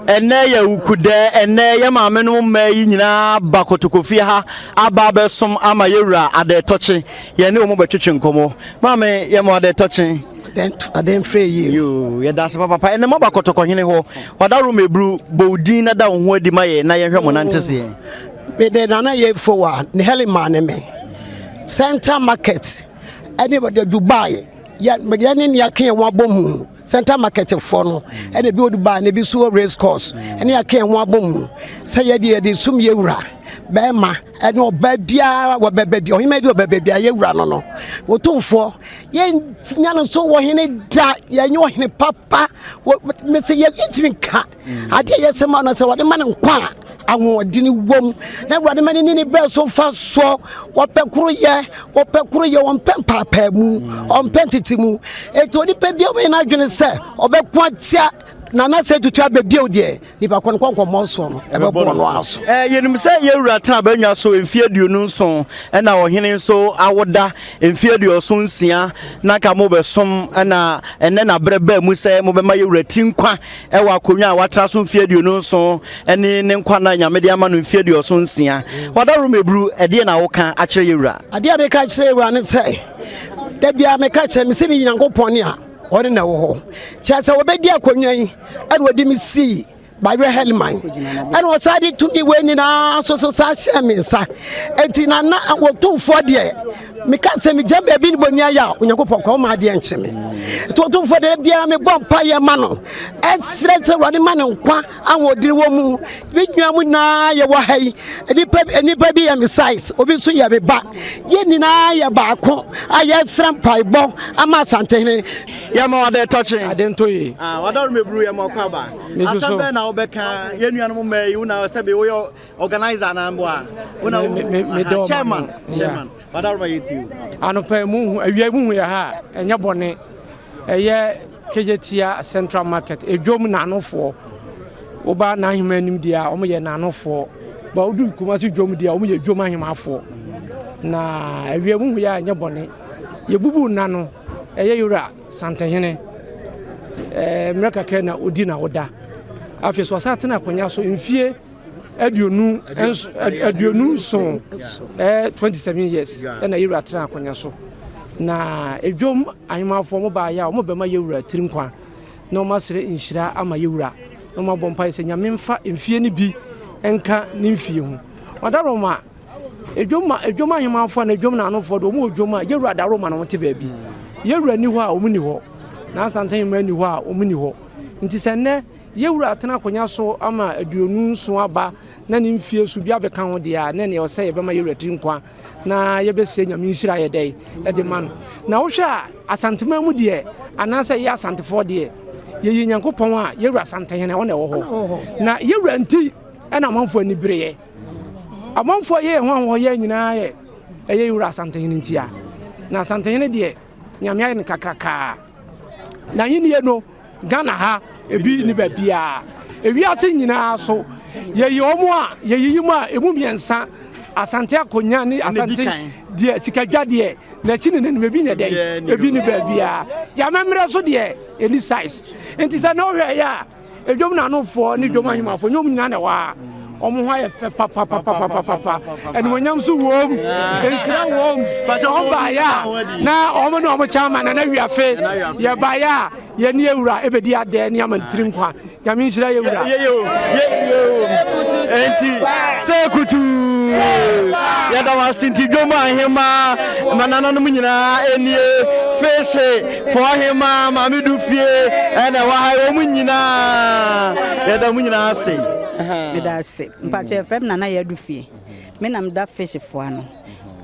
Ɛnnɛ yɛ Wukudɛ, ɛnnɛ yɛ maame nom mmaa yi nyinaa ba Kotokofie ha aba abɛsom ama yɛwura Adɛɛtɔkye. Yɛne wɔn bɛtwetwe nkɔmmɔ. Maame, yɛ mo Adɛɛtɔkye. Adɛmfrɛ yie. Yoo, yɛda ase papapa. Ɛnnɛ moaba Kɔtɔkɔhene hɔ. Wadaworo Mebru, bɔ wo din na da wo ho adi ma yɛn na yɛnhwɛ mo nanteseɛ. Mede Nana Yefowa ne Helima ne me. Central Market ɛne Dubai yɛ yɛne nea ka yɛn ho abɔ mu Central Market foɔ no ɛna ebi wɔ Dubai na ebi nso wɔ race course ɛne yɛaka yɛn ho abɔ mu sɛ yɛde yɛde sum yɛ wura bɛrima ɛne ɔbaa biara wɔ bɛbɛ bi ɔhema bi wɔ bɛbɛ bi a yɛ wura no no wɔtumfoɔ yɛnya no nso wɔ hene da yɛnyɛ ɔhene papa wɔ mese yɛntumi nka Adeɛ a yɛsɛ ma no sɛ wɔde ma no nkwa a ahoɔden wom na awurade ma ne ne ne berɛ so mfa soɔ. Wɔpɛ koro yɛ, wɔpɛ koro yɛ, wɔmpɛ mpaapaa mu, wɔmpɛ ntete mu. Enti onipa bi a wɔyɛ n'adwene sɛ ɔbɛko atia Nana sɛ tutu abɛ bio deɛ, nipa kɔ no kɔnkɔmmɔ soɔ no, ɛbɛbɔ no aso. Eh, yɛnim sɛ yɛwura tena abannwa so mfeɛ 27 ɛna ɔhene nso awoda mfeɛ 76 na ka mobɛsom ɛna ɛnɛ na berɛ baa mu sɛ mobɛma yɛwura ti nkwa Ɛwɔ akonnwa a watra so mfeɛ 27 ne ne nkwa nna a Nyame de ama no mfeɛ 76. Wadaworo Mebru, ɛdeɛn na woka akyerɛ yɛ wura? Adeɛ a meka kyerɛ wura ne sɛ, da biara meka kyerɛ me sɛ me Nyankopɔn ne a ɔne na ɛwɔ hɔ. Kyerɛ sɛ wɔbɛdi akonnwa yi ɛna wɔde me sii Bayerɛ Heliman ɛna ɔsan de tumi wei nyinaa so so saa hyɛ me nsa. Enti na na wɔtumfoɔ deɛ meka sɛ megya baabi ne bɔni ayɛ a Onyankopɔn kɔ ɔma adeɛ nkye me. Nti ɔtumfoɔ deɛ biara mebɔ mpaeɛ ma no ɛsrɛ sɛ Awurade ma no nkwa ahoɔdene wɔ mu. Me nua mu nyinaa yɛwɔ ha yi, nnipa bi yɛ me size, obi nso yɛ me ba. Yɛn nyinaa yɛ baako a yɛsrɛ mpaebɔ ama Asantehene. Yɛma wade tɔkye. Ade nto yi. Ah, wadɔre meburu yɛma ɔkɔ aba. Asɛm bɛn na wobɛka yɛn nuanom mmaa yi wo na sɛbe woyɛ organizer anaa mboa? Wo na wo chairman, chairman. Wadaworo yɛ ti o. Anɔpa mu hu awia mu hu yɛ ha ɛnyɛ bɔne. Ɛyɛ Kejetia Central Market edwom nanofoɔ. Woba n'ahema anim deɛ a wɔn yɛ nanofoɔ. Ba wodu Kumasi dwom deɛ wɔn yɛ dwom ahemafoɔ. Na awia mu hu yɛ a ɛnyɛ bɔne. Yɛbubu nna no ɛyɛ yura Santehene. Ɛɛ mmerɛ kakra na odi na woda. Afei so ɔsan tena akonnwa so mfie 27 ɛɛ 27 years ɛna yɛwura tena akonnwa so na edwom ahemafoɔ mo baayɛ a wɔn bɛma yɛwura tiri nkwa na wɔn asrɛ nhyira ama yɛwura na wɔn abɔ mpaeɛ sɛ Nyame mfa mfie no bi nka ne mfie ho ɔdaroma edwom ma edwom ahemafoɔ na edwom naanofoɔ de wɔn wɔ dwom a yɛwura daroma na wɔn te baabi yɛwura ni hɔ a wɔn ni hɔ na Asante hema ni hɔ a wɔn ni hɔ nti sɛ nnɛ Yɛn Wura atena akonnwa so ama 27 aba na ne mfie so bi abɛka ho deɛ a, na ɛneɛ ɔsɛ yɛbɛma yɛn Wura tiri nkwa na yɛbɛsrɛ Nyame nhyira yɛ dɛn de ma no. Na wohwɛ a Asanteman mu deɛ anaasɛ yɛ Asantefoɔ deɛ yɛyɛ Nyankopɔn a yɛn Wura Asantehene ɔna ɛwɔ hɔ. Na yɛn Wura nti ɛna amanfoɔ ani bereɛ. Amanfoɔ yɛ yɛn ho ahoɔyɛ nyinaa yɛ ɛyɛ yɛn Wura Asantehene ntia. Na Asantehene deɛ Nyame ayɛ no kakrakaa. N'ahennie no Ghana ha ebi ni baabiara. Ewiase nyinaa so yɛyi wɔn a yɛyiyi mu a emu mmiɛnsa Asante akonya ne Asante deɛ sikadwa deɛ n'akyi ne n'anim ebi nyɛ dɛn ebi ni baabiara. Yɛamammerɛ so deɛ ɛni size nti sɛ na ɔhwɛ yɛ a Edwom nanofoɔ ne dwom ahemmafoɔ nyɛ wɔn nyinaa na ɛwɔ ha. Wɔn ho ayɛ fɛ papapapapapa. Animuonyam nso wom, nhyira wom. Wɔn baeɛ a na wɔn ne wɔn kyɛn ama Nana Wiafe. Yɛbaeɛ a yɛne yɛn wura ɛbɛdi adɛ ne ama ne tiri nkwa. Nyame nhyira yɛn wura. Enti sɛ kutuu yɛda wo ase nti dwom ahema ma nananom nyinaa ɛnie fese Fɔɔhemaa Maame Du fie ɛna ɛwɔ ha yi wɔn nyinaa yɛda wɔn nyinaa ase. Meda ase. Mpakyɛ yɛfrɛ me Nana Yadu Fie. Me na meda fish foɔ ano.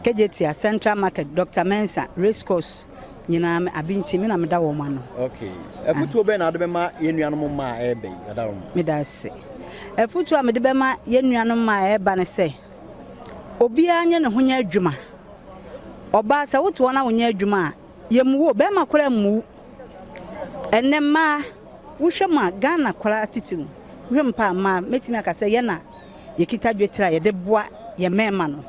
Kejetia, Central Market, Doctor Mensah, Race Course nyinaa me Abinkyi me na meda wɔn ano. Okay. Afutuo bɛn na wode bɛma yɛn nuanom mmaa a ɛreba yi? Ɔdawoma. Meda ase. Afutuo a mede bɛma yɛn nuanom mmaa a ɛreba ne sɛ, obiara nyɛ ne ho nyɛ adwuma. Ɔbaa sɛ wote hɔ na wonyɛ adwuma a, Yɛmmu wo, bɛɛma koraa mmu wo. Ɛnnɛ mmaa, wohwɛ mu a, Ghana koraa titiriw, wohwɛ mu paa mmaa, mɛtumi aka sɛ yɛn na yɛkita dwetire a yɛde boa yɛn mmarima no.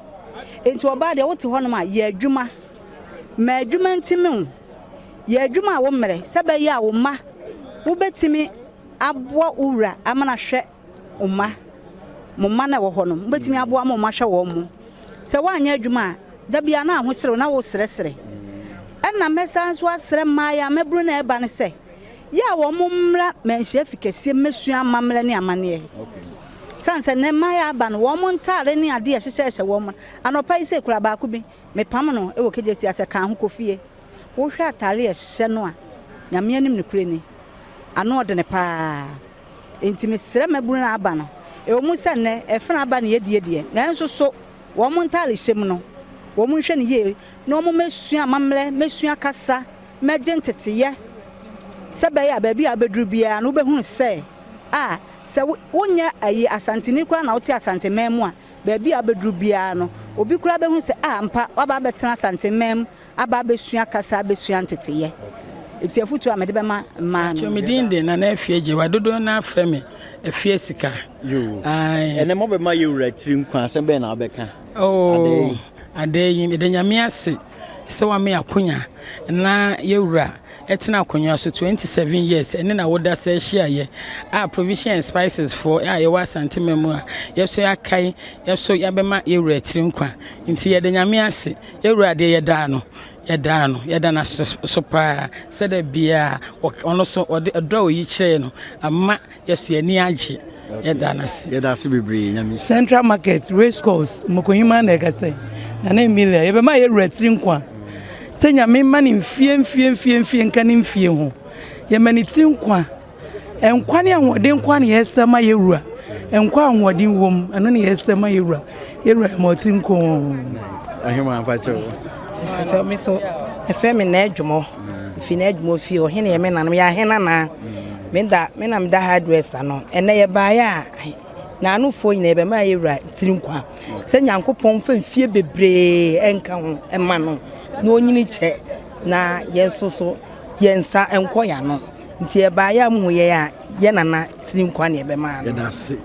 Enti ɔbaa deɛ wote hɔnom a, yɛ adwuma. Ma adwuma ntimi wo. Yɛ adwuma a wo mmerɛ, sɛ ɛbɛyɛ a wo mma wobɛtumi. aboa wo wura ama no ahwɛ wo mma, mo mma no a ɛwɔ hɔ no, mobɛtumi aboa ma wɔahwɛ wɔn mo. Sɛ woanyɛ adwuma a, da biara na ahokyere wo na woresrɛsrɛ. Ɛna mɛsan nso asrɛ mmaeɛ a mmabunu no a ɛreba no sɛ, yɛ a wɔn mmra manhyia fi kɛseɛ mmɛsua amammerɛ ne amanneɛ. Sane sɛ nnɛ mmaeɛ a aba no, wɔn ntaade ne adeɛ a ɛhyehyɛhyɛ wɔn no, anɔpa yi sei koraa baako bi, mepam no wɔ KJC ase kaa ho kɔ fie. Wohwɛ ataade a ɛhyɛ no a, Nyame anim nokorɛ ni, ano ɔdene paa. Enti mesrɛ mmabunu no a aba no, ɛwɔ mu sɛ nnɛ ɛfena aba na yɛdie deɛ, nanso so wɔn ntadehyɛ mu no, wɔn nhwɛ no yie na wɔn mmɛsua amammerɛ, mmɛsua kasa, mmɛgye nteteyɛ, sɛ ɛbɛyɛ a baabi a wobɛduru biara no wobɛhunu sɛ, a, sɛ wonyɛ ayi Asanteni koraa na wote Asanteman mu a, baabi a wobɛduru biara no, obi koraa bɛhunu sɛ, a, ampa, woaba abɛtena Asanteman mu aba abɛsua kasa, abɛsua nteteyɛ. Enti afotuo a mede bɛma mmaa no. Pakyɛ me din de Nana Afie Gyewa, dodoɔ no ara frɛ me Afie Sika. Yoo, ɛnɛ mobɛma yɛ wura tiri nkwa, asɛm bɛn na wobɛka? Oh, adɛɛ yi, meda Nyame ase sɛ wama yɛ akonya na yɛ wura ɛtena akonwa so 27 years ɛne na woda sɛ ahyiayɛ a Provision and Spices foɔ a yɛwɔ Asante ma mu a yɛso yɛakae yɛso yɛabɛma yɛ wura tiri nkwa nti yɛda Nyame ase. Yɛn Wura deɛ yɛdaa no, yɛdaa no, yɛda no ase so paa sɛ da biara ɔno so ɔde ɛdɔ a ɔyi kyerɛ no ama yɛso yɛn ani agye. Yɛda no ase. Yɛda ase bebree Nyame. Central Market, Race Course, Mokohima na ɛkasa yi. Nana Emilia, yɛbɛma yɛ wura tiri nkwa. Sɛ Nyame mma ne mfie mfie mfie mfie nka ne mfie ho. Yɛma ne tiri nkwa. Nkwa ne ahoɔden nko na yɛsɛ ma yɛ wura. Nkwa ahoɔden wom, ɛno na yɛsɛ ma yɛ wura. Yɛ wura yɛ ma ɔte nko. Ahema mpakyɛw. Mpakyɛw me so ɛfɛ me na adwumɔ. Fi na adwumɔ fie ɔhene yɛ me nanom yɛ ahena na. Me da me na me da hardware ano. Ɛnɛ yɛ baayɛ a n'anofoɔ nyinaa yɛbɛma yɛ wura tiri nkwa. Sɛ Nyankopɔn mfa mfie bebree ɛnka ho ɛma no na onyini kyɛ na yɛn nso so yɛn nsa nkɔ yɛn ano. Nti yɛbaeɛ a mohu yɛn a, yɛn nana tiri nkwa na yɛbɛmaa no. Yɛda ase.